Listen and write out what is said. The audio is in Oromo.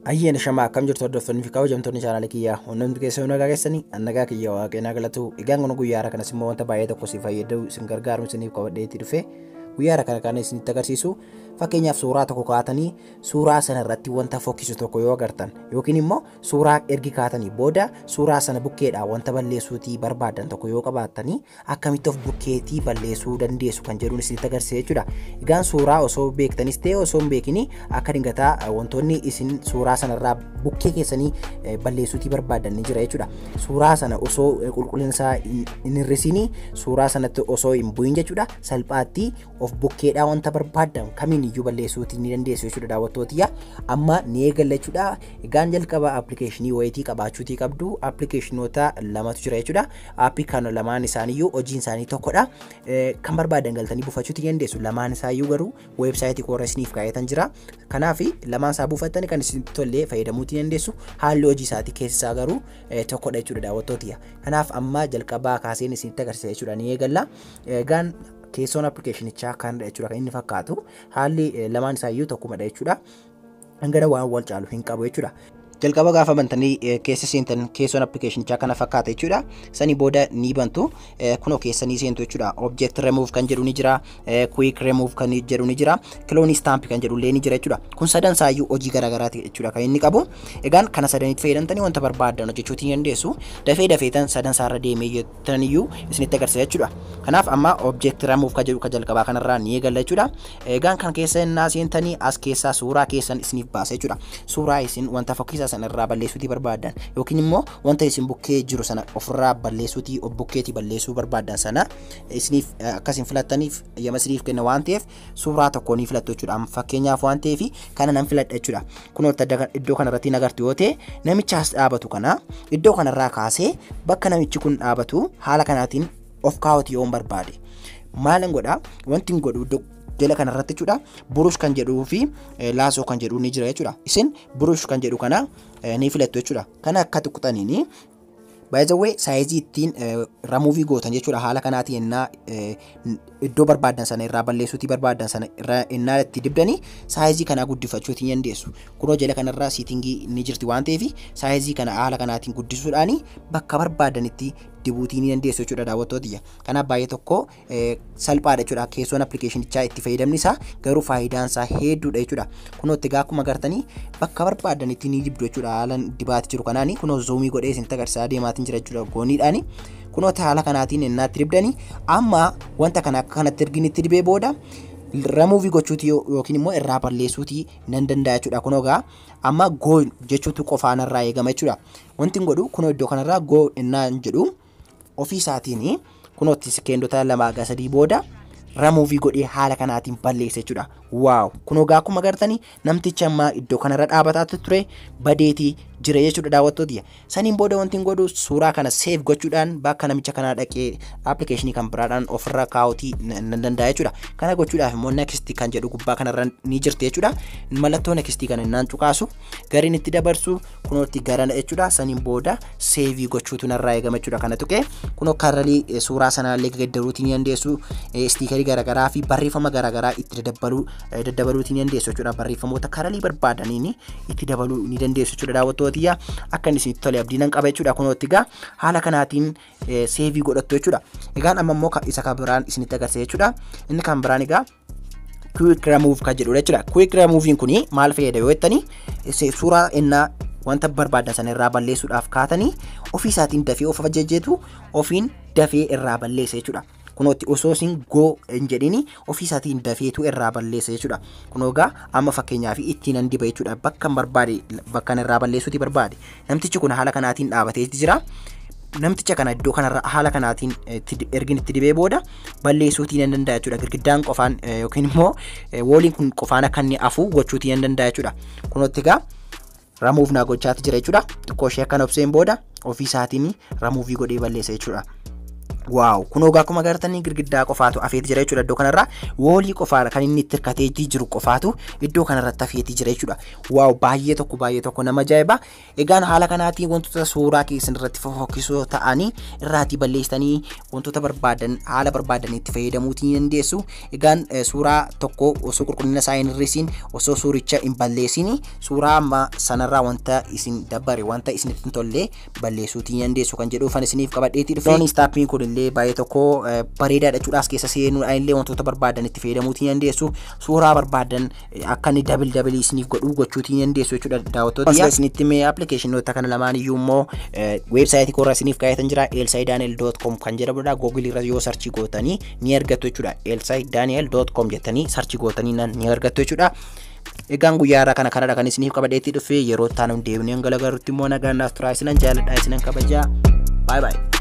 Ayyeen shamaa akkam jirtu hordoftoonni fi kabajamtoonni chaanaalii kiyyaa hundumti keessan nagaa keessanii nagaa kiyya waaqeenaa galatu. Egaan kun guyyaa haaraa kanas immoo wanta baay'ee tokko si fayyadu isin gargaaru isiniif qabadheetti dhufe guyyaa haaraa kana kan isinitti agarsiisu. Fakkeenyaaf suuraa tokko kaatanii suuraa sana irratti wanta fokkisu tokko yoo agartan yookiin immoo suuraa ergi kaatanii booda suuraa sana bukkeedhaa wanta balleessuutii barbaadan tokko yoo qabaattanii akkamitti of bukkeetii balleessuu dandeessu kan jedhuun isinitti agarsiisa jechuudha. Egaan suuraa osoo beektanis ta'e osoo hin beekini akka dingataa wantoonni isin suuraa sanarraa bukkee keessanii balleessuutii barbaadan ni jira jechuudha. Suuraa sana osoo qulqullina isaa hin hir'isini suuraa sanatti osoo hin bu'in jechuudha. Salphaatti of bukkeedhaa wanta barbaadan kamiin iyyuu balleessuutii ni dandeessu jechuudha daawwattootiyya. Amma ni eegalla jechuudha. Egaan jalqaba appilikeeshinii wayitii qabaachuutii qabdu appilikeeshinoota lamatu jira jechuudha. Aappii kana lamaan isaaniiyyuu hojiin isaanii tokkodha. Kan barbaadan galtanii buufachuutii dandeessu. Lamaan isaayyuu garuu weebsaayitii koora isiniif kaa'eetan jira. Kanaaf lamaan isaa buufattanii kan isinitti tollee fayyadamuutii dandeessu. Haalli hojii isaatii keessaa garuu tokkodha jechuudha daawwattootiyya. Kanaaf amma jalqabaa kaaseen isinitti agarsiisa jechuudha ni eegalla. Egaan keessoon appilikeeshinichaa kanadha jechuudha kan inni fakkaatu. Haalli lamaan isaayyuu tokkumadha jechuudha. Hangana waan wal caalu hin qabu jechuudha. Jalqaba gaafa bantanii keessa seentan keessoon appilikeeshinichaa kana fakkaata jechuudha. Sanii booda ni bantu. Kunoo keessa ni seentu jechuudha. Object remove kan jedhu ni jira. Quick remove kan jedhu ni jira. Clone stamp kan jedhu illee ni jira jechuudha. Kun sadan isaayyuu hojii garaagaraati jechuudha kan inni qabu. Egaan kana sadanitti fayyadamtanii wanta barbaadan hojjechuutii dandeessu. Dafee dafeetan sadan isaarra deemee jettaniyyuu isinitti agarsiisa jechuudha. Kanaaf amma object remove kan jedhu kan jalqabaa kanarraa ni eegalla jechuudha. Egaan kan keessa innaa seentanii as keessaa suuraa keessan isiniif baasa jechuudha. Suuraa isin wanta fokkisaa sana irraa balleessuutii barbaadan yookiin immoo wanta isin bukkee jiru sana ofirraa balleessuutii bukkeetii balleessuu barbaadan sana isiniif akkasin filattaniif yama isiniif kenna waan ta'eef suuraa tokko ni filattu jechuudha. Amma fakkeenyaaf waan ta'eef kana nan filadha jechuudha. Kunoo iddoo kanarratti agartu yoo ta'e namicha as dhaabatu kana iddoo kanarraa kaasee bakka namichi kun dhaabatu haala kanaatiin of kaawwatu yoo barbaade maalan godhaa wanti hin godhu jala kanarratti jechuudha. Burush kan jedhuu fi laasoo kan jedhu ni jira jechuudha. Isin burush kan jedhu kana ni filattu jechuudha. Kana akka tuqxaniini by the way saayizii ittiin remuuvii gootan jechuudha. Haala kanaatiin innaa iddoo barbaadan sana irraa balleessuutii barbaadan sana irraa innaa itti dibdanii saayizii kanaa guddifachuutii dandeessu. Kunoo jala kanarraa siitingii ni jirti waan ta'eef saayizii kana haala kanaatiin guddisuudhaani bakka barbaadanitti dibuutii ni dandeessu jechuudha daawwattootiyya. Kanaaf baay'ee tokko salphaadha jechuudha. Keessoon appilikeeshinichaa itti fayyadamni isaa garuu faayidaan isaa hedduudha jechuudha. Kunoo itti gaa akkuma agartanii bakka barbaadanitti ni dibdu jechuudha. Haala dibaati jiru kanaani kunoo zoomii godhee isinitti agarsiisaa deemaatiin jira jechuudha gooniidhaani. Kunoo haala kanaatiin innaatti dibdanii amma wanta kana akka kanatti erginitti dibee booda remuuvii gochuutii yookiin immoo irraa balleessuutii nan danda'a jechuudha. Kunoo gaa amma goo jechuutu qofaan irraa eegama jechuudha. Wanti hin godhu kunoo iddoo kanarraa goo innaan jedhu ofii isaatiin kunootti sekeendota 2 ga 3 booda remuuvii godhee haala kanaatiin balleessa jechuudha. Waaw! Kunoo gaa akkuma agartanii namtichi amma iddoo kanarra dhaabataa ture badeetii jira jechuudha daawwattootiyya. Saniin booda wanti hin godhu suuraa kana seef gochuudhaan bakka namicha kanaa dhaqee appilikeeshinii kan biraadhaan ofirra kaa'uutii nan danda'a jechuudha. Kana gochuudhaaf immoo next kan jedhu gubbaa kanarra ni jirti jechuudha. Mallattoo next kana innaan cuqaasu gariin itti dabarsu kunootti garana jechuudha. Saniin booda seevii gochuutu narraa eegama jechuudha. Kana tuqee kunoo karralii suuraa sanaallee gaddaruutii ni dandeessu. Istiikarii garaagaraa fi barreeffama garaagaraa itti daddabaluutii ni dandeessu jechuudha. Barreeffamoota karalii barbaadaniin itti dabaluu ni dandeessu jechuudha daawwattootiyya. Akka inni isinitti tole abdii nan qaba jechuudha. Kunootti egaa haala kanaatiin seevii godhattu jechuudha. Egaan amma immoo isa kan biraan isinitti agarsiisa jechuudha. Inni kan biraan egaa quick remove kan jedhudha jechuudha. Quick remove'n kuni maal fayyada yoo jettanii suuraa innaa wanta barbaadan sana irraa balleessuudhaaf kaatanii ofii isaatiin dafee of ajajjeetu ofiin dafee irraa balleessa jechuudha. Kunootti osoo isin goo hin jedhini ofii isaatiin dafeetu irraa balleessa jechuudha. Kunoo egaa amma fakkeenyaaf ittiin nan diba jechuudha. Bakka barbaade bakka irraa balleessuuti barbaade. Namtichi kun haala kanaatiin dhaabatee jira. Namticha kana iddoo kanarra haala kanaatiin ergin itti dibee booda balleessuutii nan danda'a jechuudha. Girgiddaan qofaan yookiin immoo wooliin kun qofaan akka inni afu gochuutii nan danda'a jechuudha. Kunootti egaa remuuf naa gochaati jira jechuudha. Xiqqoo ishee akkana obseen booda ofii isaatiin remuuvii godhee balleessa jechuudha. Wow, kunoo akkuma agartanii girgiddaa qofaatu afeeti jira jechuudha. Iddoo kanarraa wall qofaadha kan inni itti hirkatee jiru qofaatu iddoo kanarratti afeetii jira jechuudha. Wow, baay'ee tokko baay'ee tokko nama ajaa'iba. Egaan haala kanaatiin wantoota suuraa keessan irratti fofokkisoo ta'anii irraatii balleessitanii wantoota barbaadan haala barbaadan itti fayyadamuutii ni dandeessu. Egaan suuraa tokko osoo qulqullina isaa hin hir'isiin, osoo suuricha hin balleessin, suuraa amma sanarraa wanta isin dabbare, wanta isinitti hin tolle balleessuutii ni dandeessu kan jedhuufan isiniif qabadheetii dhufe. Don't Stopiin kun illee baay'ee tokko bareedaadha jechuudhaas, keessa seenuudhaan illee wantoota barbaadan itti fayyadamuutii ni dandeessu. Suuraa barbaadan akka inni double double isiniif godhu gochuutii ni dandeessu jechuudha, daawwattoota. Isinitti mee appilikeeshinoota kana lamaan iyyuu immoo weebsaayitii koorraa isiniif kaa'etan jira, elsaidaniel.com kan jedhamudha. Google irra yoo search gootanii ni argattu jechuudha. elsaidaniel.com jettanii search gootanii ni argattu jechuudha. Egaan guyyaa irraa kana kanadha kan isiniif qabadheetti dhufe. Yeroo taanu deemnee hanga agarrutti immoo nagaan naaf turaa. Isinan jaaladha, isinan kabajaa. Bye bye.